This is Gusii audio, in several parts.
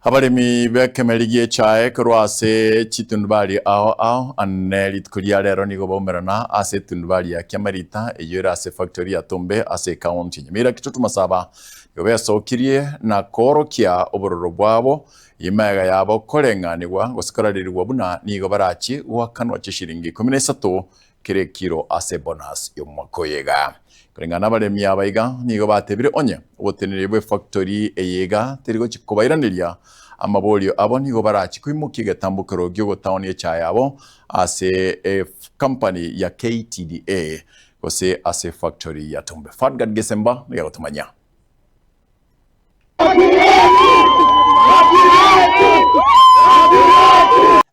Abaremi b'ekemeri gi'echae korwa ase chitundubari ao ao ane rituko ria rero nigo baumerana ase etundubari ya Kiamarita eyio ere ase efactory ya Tombe ase ekaunti ya Nyamira Kitutu Masaba nigo besokirie na koorokia obororo bwabo imega yabo koreng'anigwa gose korarerigwa buna nigo barachie goakanwa chishiringi ikomi na isato kera ekiro ase ebonus y'omwaka oyo iga. Koreng'ana nabaremi aba iga nigo batebire onye oboteneneri bw'efactory eye iga teri gochia kobairaneria amaborio abo nigo barachie koimokia egetambokero gi'ogotaonia echae yabo ase ecompany ya KTDA gose ase efactory ya Tombe. Fadgard Gesemba nigo agotomanyia.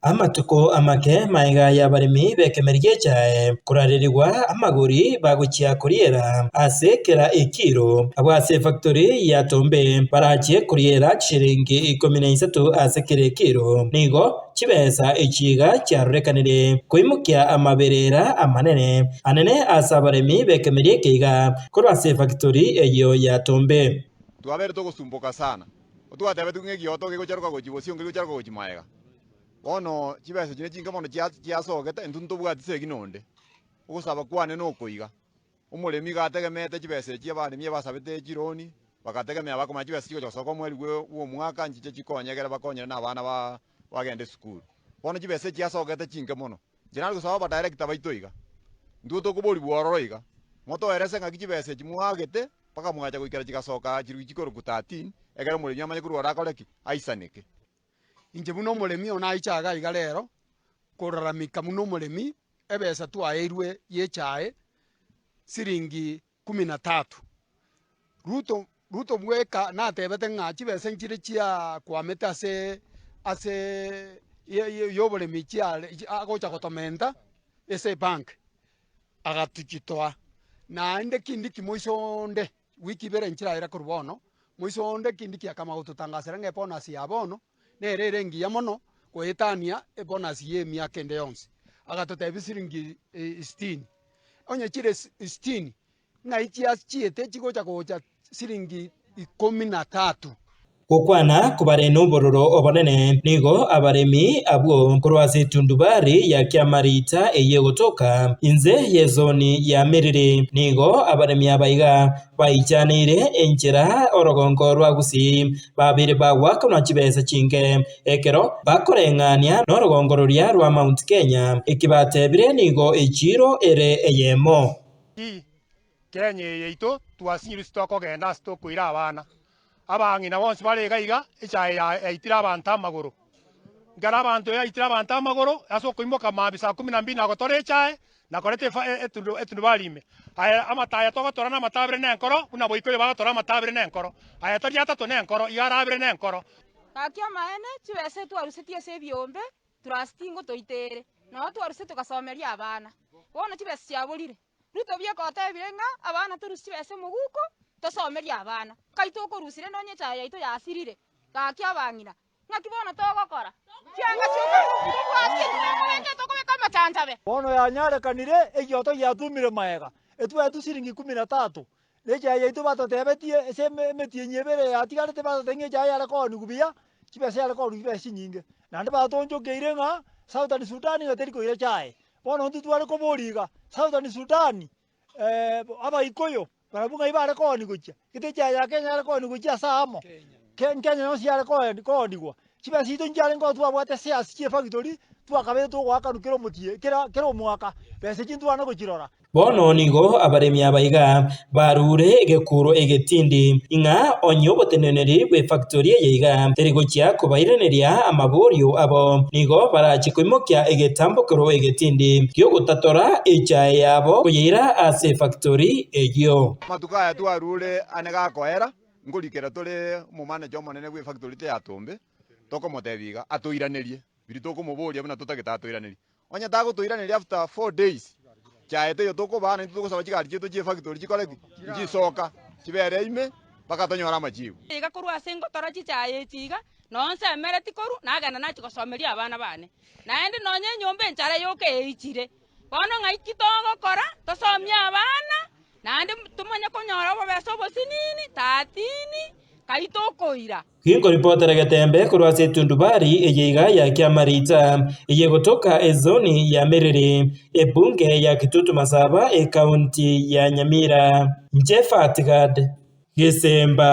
Amatuko amake magega y'abaremi b'ekemeri gi'echae korarerigwa amagori bagochia koriera ase kera ekiro, abwo ase efactory ya Tombe barachie koriera chishiringi ikomi na isato ase kera ekiro. Nigo chibesa echi iga chiarorekanire koimokia amaberera amanene anene ase abaremi b'ekemeri eke iga korwa ase efactory eyio ya Tombe. Twabeire togosumboka sana, otwatebetigwe ng'a egioto gegocharoka gochia bosio ngegocharoka gochia magega. Bono chibesa echi nechinke mono chiasogete, intwe ntobwati segi nonde. Ogosaba kwane nokoiga, omoremi iga ategemeete chibesa echi abaremi abasabete chironi, bagategemea bakomanya chibesa chigocha gosoka omweri bwa omwaka nchiche chikonye ekere bakonyire na abana ba bagende esukuru. Bono chibesa echi chiasogete chinke mono. Inche nare gosaba abadirector baito iga, intwe tokoborigwa ororo iga, motoerese ng'aki chibesa echi mwagete Mpaka mwacha goikera chigasoka chirugi chikorokwa 13, ekero omoremi amanye korwa ore akore ki? Aisaneke. Inche buna omoremi one naiche iga iga rero, koraramika buna omoremi, ebesa twaeirwe y'echae siringi kumi na tatu. Ruto Ruto bweka natebete ng'a chibesa nchire chiakwamete ase ase y'oboremi chiare agocha gotomenta ase ebank. Agatochitoa, naende kindiki moiso onde, wiki ibere nchiraira korwa bono, moiso onde kindiki akama gototangasera ng'a ebonus ya bono nere ere engiya mono goetania ebonus y'emiaka ende yonsi. Agatotebia siringi sitini, onye chire sitini, ng'ai chiachiete chigocha gocha siringi ikomi na tatu. Gokwana kobare nobororo obonene, nigo abaremi abwo korwa ase etundubari ya Kiamarita eyio egotoka inse y'ezoni ya Miriri, nigo abaremi aba iga baichaneire enchera orogongo rwa Gusii, babeire bagoakanwa chibesa chinke ekero bakoreng'ania norogongo roria rwa Mount Kenya, eki batebire nigo echiiro ere eyemo. Kenya eye yaito twasinyirwe ase tokogenda ase tokoira abana. Abang'ina bonsi bare iga iga, echae yaitire abanto amagoro. Ekero abanto yaitire abanto amagoro, ase okoimoka mambia saa kumi na mbili na gotora echae, na koreta etundubari ime. Aya amataya togotora namata abere nenkoro, buna boikoyo bagotora amata abere nenkoro. Aya tari atato nenkoro, iga arabere nenkoro. Gaki amaene, chibesa etwarusetie ase ebiombe, Trust ngotoitere, nao twaruse togasomeria abana. Bono chibesa chiaborire. Ruto bieka otebire ng'a abana torusie chibesa omoguko tosomerie abana. Nkai tokorusire nonye echae yaito yasirire. Gaki abang'ina, ng'aki bono togokora? Chianga chioka tobwati tokobeka tokobeka amachanchabe. Bono yanyarekanire egioto giatumire magega, etwaetwe siringi ikomi na tatu, na echae yaito batotebetie ase emetienyi ebere yatigarete batotebia ng'a echae yare koonigwa buya, chibesa yare koonigwa chibesa chinyinge. Naende batoonchokeire ng'a Southern Sudan ng'a teri koira echae. Bono intwe tware koboria iga, Southern Sudan, Abaikoyo barabwo ng'ai bare kooni gochia? Gete echae ya Kenya yare kooni gochia ase aamo, Kenya yonsi yare koonigwa. Chibesa chiaito nchiarenge oo twabwate shares chie efactory, twakabeire togoakanwa kera omotie kera kera omwaka, besa echi ntwana gochirora. Bono nigo abaremi aba iga barure egekuro egetindi, ng'a onye oboteneneri bw'efactori eye iga teri gochia kobairaneria amaborio abo, nigo barache koimokia egetambokero egetindi gi'ogotatora echae yabo koyeira ase efactori eyio. Amatuko aya twarure ane gakoera, nkorikera tore omomaneja omonene bw'efactori teyatombe, tokomotebia iga, atoiranerie biria tokomoboria buna totagete atoiranerie. Onye tagotoiraneria after four days, chiaye teiyo tokobaa naintwe togosaba chigari chiaito chie factory chikore ki? Nchisoka, chibere ime mpaka tonyore amachibu. Iga korwa ase ngotora chichaye echi iga, nonye nsemereti korwa, nagenda nachia gosomeria abana bane. Naende nonye enyomba enchara yoka eichire. Bono ng'ai ki togokora? Tosomie abana, naende tomanye konyora obobesa obosinini, tatini. Kai tokoira. Ginkoripotera Getembe korwa ase etundubari eye iga ya Kiamarita, eye egotoka ezoni ya Meriri, ebunge ya Kitutu Masaba, ekaunti ya Nyamira. Inche Fatgad Gesemba.